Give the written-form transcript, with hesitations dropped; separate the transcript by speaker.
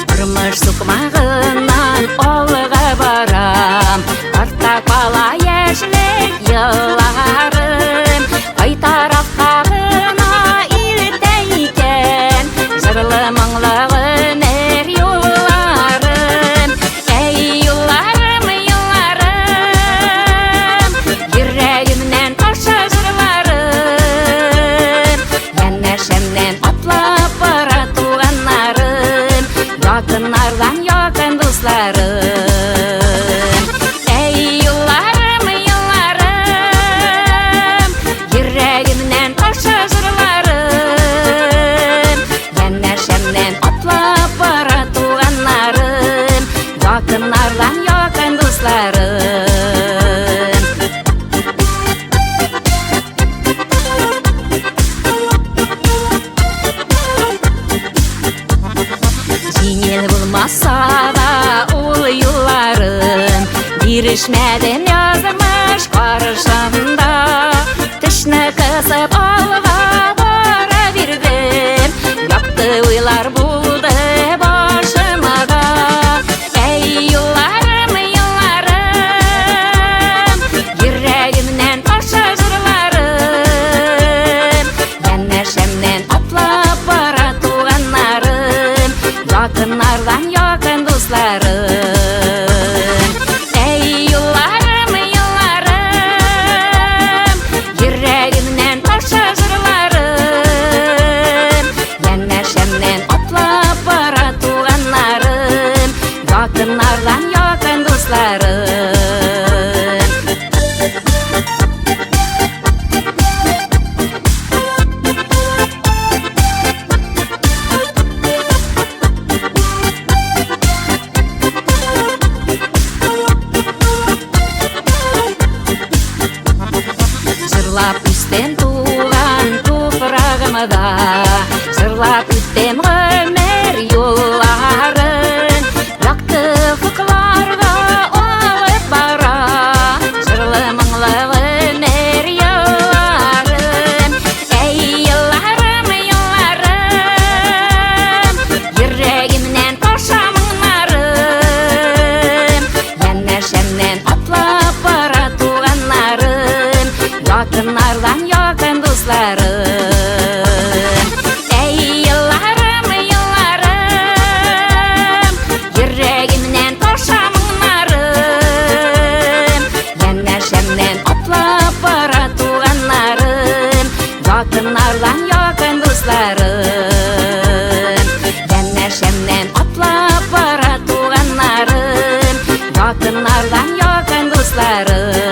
Speaker 1: Тормыш сукмагыннан алга барам, артта кала яшьлек елларым. Кай тарафка гына илтә икән җырлы моңлы гомер юлларым. Әй, юлларым, юлларым, йөрәгемнән аша җырларым. Янәшәмнән атлап бара туганнарым, якыннардан якын дусларым. Әй, юлларым, юлларым, йөрәгемнән аша җырларым. Янәшәмнән атлап бара туганнарым, якыннардан якын дусларым. Җиңел булмаса да ул юлларым, бирешмәдем язмыш каршында. Тешне кысып алга бара бирдем, якты уйлар булды башымда. Әй, юлларым, юлларым, йөрәгемнән аша җырларым. Янәшәмнән атлап бара туганнарым, якыннардан якын дусларым. Әй, юлларым, юлларым, йөрәгемнән аша җырларым. Янәшәмнән атлап бара туганнарым, якыннардан якын дусларым. Җырлап үстем туган туфрагымда, җырлап үттем гомер юлларын. Якты офыкларга алып бара җырлы моңлы гомер елларым. Әй, елларым, елларым, йөрәгемнән таша моңнарым. Янәшәмнән атлап бара туганнарым, якыннардан якын дусларым. Әй, елларым, елларым, йөрәгемнән таша моңнарым. Янәшәмнән атлап бара туганнарым, якыннардан якын дусларым. Янәшәмнән атлап бара туганнарым, якыннардан якын дусларым.